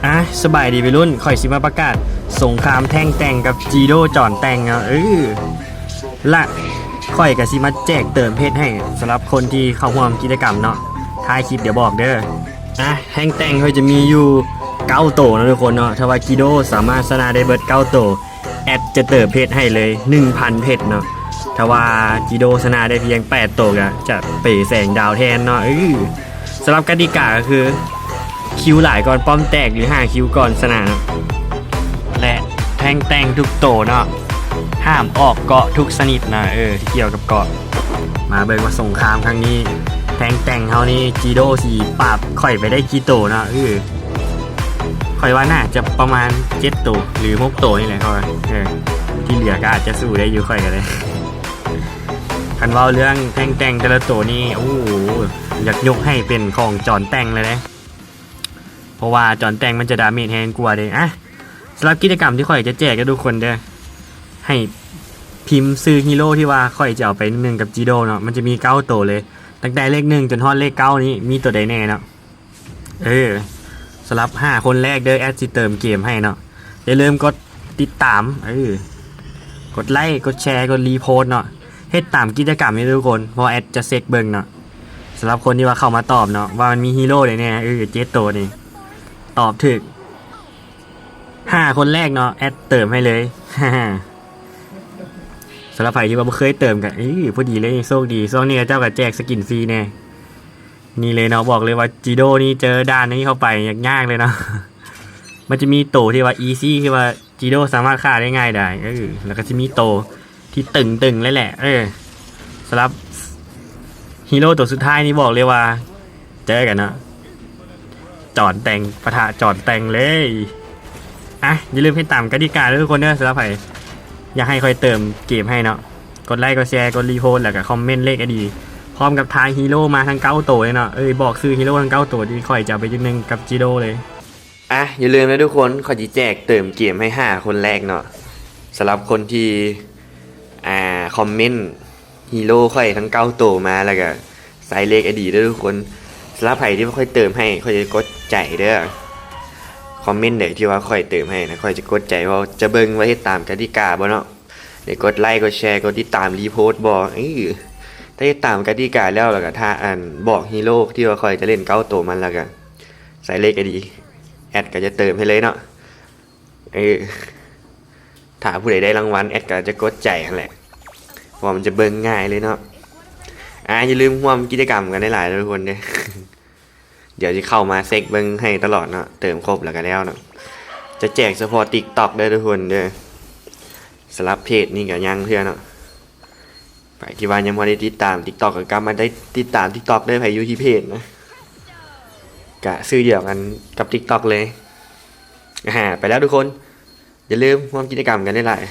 ອ່ະ ສະບາຍດີໄວລຸ້ນ ຂ້ອຍຊິມາປະກາດສົງຄາມແທ່ງແຕ່ງກັບຈີໂດຈອນແຕ່ງເນາະ ເອີ ລະຂ້ອຍກະຊິມາແຈກເຕີມເພັດໃຫ້ສຳລັບຄົນທີ່ເຂົ້າຮ່ວມກິດຈະກຳເນາະ ທ້າຍຄລິບດຽວບອກເດີ. ອ່ະ ແທ່ງແຕ່ງຂ້ອຍຈະມີຢູ່ເກົ້າໂຕເນາະທຸກຄົນເນາະ ຖ້າວ່າຈີໂດສາມາດຊະນະໄດ້ເບິດເກົ້າໂຕ ແອັດຈະເຕີມເພັດໃຫ້ເລີຍໜຶ່ງພັນເພັດເນາະ ຖ້າວ່າຈີໂດຊະນະໄດ້ພຽງແປດໂຕກະຈະເປແສງດາວແທນເນາະ ເອີ. ສຳລັບກະຕິກາກະຄື ຄິວຫຼາຍກ່ອນປ້ອມແຕກ ຫຼືຫ້າຄິວກ່ອນຊະນະເນາະ ແລະແທ່ງແຕ່ງທຸກໂຕເນາະ ຫ້າມອອກເກາະທຸກຊະນິດນະ ເອີ ທີ່ກ່ຽວກັບເກາະ. ມາເບິ່ງວ່າສົງຄາມຄັ້ງນີ້ ແທ່ງແຕ່ງເຮົານີ້ ຈີໂດຊິປາບຂ້ອຍໄປໄດ້ກີ່ໂຕເນາະ ເອີ. ຂ້ອຍວ່າໜ້າຈະປະມານເຈັດໂຕ ຫຼືຫົກໂຕນີ້ແຫຼະ ຂ້ອຍວ່າ ເອີ ທີ່ເຫຼືອກະອາດຈະສູ້ໄດ້ຢູ່ ຂ້ອຍກະໄດ້. ຄັນເວົ້າເລື່ອງແທ່ງແຕ່ງແຕ່ລະໂຕນີ້ ໂອ້ ຢາກຍົກໃຫ້ເປັນຂອງຈອນແຕ່ງເລີຍເດ້ ເພາະວ່າຈອນແຕ່ງມັນຈະດາເມດແຮງກວ່າເດ້. ອ່ະ ສຳລັບກິດຈະກຳທີ່ຂ້ອຍຈະແຈກໃຫ້ທຸກຄົນເດີ ໃຫ້ພິມຊື່ຮີໂຣທີ່ວ່າຂ້ອຍຈະເອົາໄປໜຶ່ງກັບຈີໂດເນາະ ມັນຈະມີເກົ້າໂຕເລີຍ ຕັ້ງແຕ່ເລກໜຶ່ງຈົນຮອດເລກເກົ້ານີ້ ມີໂຕໃດແນ່ເນາະ. ເອີ ສຳລັບຫ້າຄົນແລກເດີ ແອັດຊິເຕີມເກມໃຫ້ເນາະ ຢ່າລືມກົດຕິດຕາມ ເອີ ກົດໄລ ກົດແຊ ກົດຣີໂພດເນາະ ເຮັດຕາມກິດຈະກຳນີ້ທຸກຄົນ ເພາະແອັດຈະເຊັກເບິ່ງເນາະ. ສຳລັບຄົນທີ່ວ່າເຂົ້າມາຕອບເນາະ ວ່າມັນມີຮີໂຣໃດແນ່ ເອີ ເຈັດໂຕນີ້ ຕອບຖືກຫ້າຄົນແລກເນາະ ແອັດເຕີມໃຫ້ເລີຍ. ສຳລັບໃຜທີ່ວ່າບໍ່ເຄີຍເຕີມກະ ເອີ ພໍດີເລີຍ ໂຊກດີ ຊ່ວງນີ້ເຂົາເຈົ້າກະແຈກສະກິນຟຣີແນ່. ນີ້ເລີຍເນາະ ບອກເລີຍວ່າຈີໂດນີ້ເຈີດ່ານນີ້ເຂົ້າໄປຍາກໆເລີຍເນາະ. ມັນຈະມີໂຕທີ່ວ່າອີຊີ ທີ່ວ່າຈີໂດສາມາດຂ້າໄດ້ງ່າຍດາຍ ເອີ ແລ້ວກະຊິມີໂຕທີ່ຕຶງໆເລີຍແຫຼະ ເອີ. ສຳລັບຮີໂຣໂຕສຸດທ້າຍນີ້ບອກເລີຍວ່າເຈີກັນເນາະ ຈອນແຕ່ງປະທະຈອນແຕ່ງເລີຍ. ອ່ະ ຢ່າລືມເຮັດຕາມກະຕິກາເດີທຸກຄົນເດີ ສຳລັບໃຜຢາກໃຫ້ຂ້ອຍເຕີມເກມໃຫ້ເນາະ ກົດໄລ ກົດແຊ ກົດຣີໂພດ ແລ້ວກະຄອມເມັນເລກໄອດີ ພ້ອມກັບທາຍຮີໂຣມາທັງເກົ້າໂຕເລີຍເນາະ ເອີ ບອກຊື່ຮີໂຣທັງເກົ້າໂຕທີ່ຂ້ອຍຈະເອົາໄປຈຸດໜຶ່ງກັບຈີໂດເລີຍ. ອ່ະ ຢ່າລືມເດີທຸກຄົນ ຂ້ອຍຊິແຈກເຕີມເກມໃຫ້ຫ້າຄົນແລກເນາະ ສຳລັບຄົນທີ່ ອ່າ ຄອມເມັນຮີໂຣຂ້ອຍທັງເກົ້າໂຕມາ ແລ້ວກະໃສ່ເລກໄອດີເດີທຸກຄົນ. ສຳລັບໃຜທີ່ວ່າຂ້ອຍເຕີມໃຫ້ ຂ້ອຍຈະກົດໃຈເດີ ຄອມເມັນໃດທີ່ວ່າຂ້ອຍເຕີມໃຫ້ນະ ຂ້ອຍຈະກົດໃຈ ເພາະຈະເບິ່ງວ່າເຮັດຕາມກະຕິກາບໍ່ເນາະ ໄດ້ກົດໄລ ກົດແຊ ກົດຕິດຕາມ ຣີໂພດບໍ່ ເອີ. ຖ້າເຮັດຕາມກະຕິກາແລ້ວ ແລ້ວກະຖ້າ ອັນ ບອກຮີໂຣທີ່ວ່າຂ້ອຍຈະຫຼິ້ນເກົ້າໂຕມັນ ແລ້ວກະໃສ່ເລກໄອດີ ແອັດກະຈະເຕີມໃຫ້ເລີຍເນາະ ເອີ. ຖ້າຜູ້ໃດໄດ້ລາງວັນ ແອັດກະຈະກົດໃຈຫັ້ນແຫຼະ ເພາະວ່າມັນຈະເບິ່ງງ່າຍເລີຍເນາະ. ອ່າ ຢ່າລືມຮ່ວມກິດຈະກຳກັນຫຼາຍໆເດີທຸກຄົນເດີ ດຽວຊິເຂົ້າມາເຊັກເບິ່ງໃຫ້ຕະຫຼອດເນາະ ເຕີມຄົບແລ້ວກະແລ້ວເນາະ. ຈະແຈກສະເພາະຕິກຕັອກເດີທຸກຄົນເດີ ສຳລັບເພຈນີ້ກະຍັງເທື່ອເນາະ. ໃຜທີ່ວ່າຍັງບໍ່ໄດ້ຕິດຕາມຕິກຕັອກ ກະກັບມາໄດ້ຕິດຕາມຕິກຕັອກເດີ ໃຜຢູ່ທີ່ເພຈນະ ກະຊື່ດຽວກັນກັບຕິກຕັອກເລີຍ. ອ່າ ໄປແລ້ວທຸກຄົນ ຢ່າລືມຮ່ວມກິດຈະກຳກັນຫຼາຍ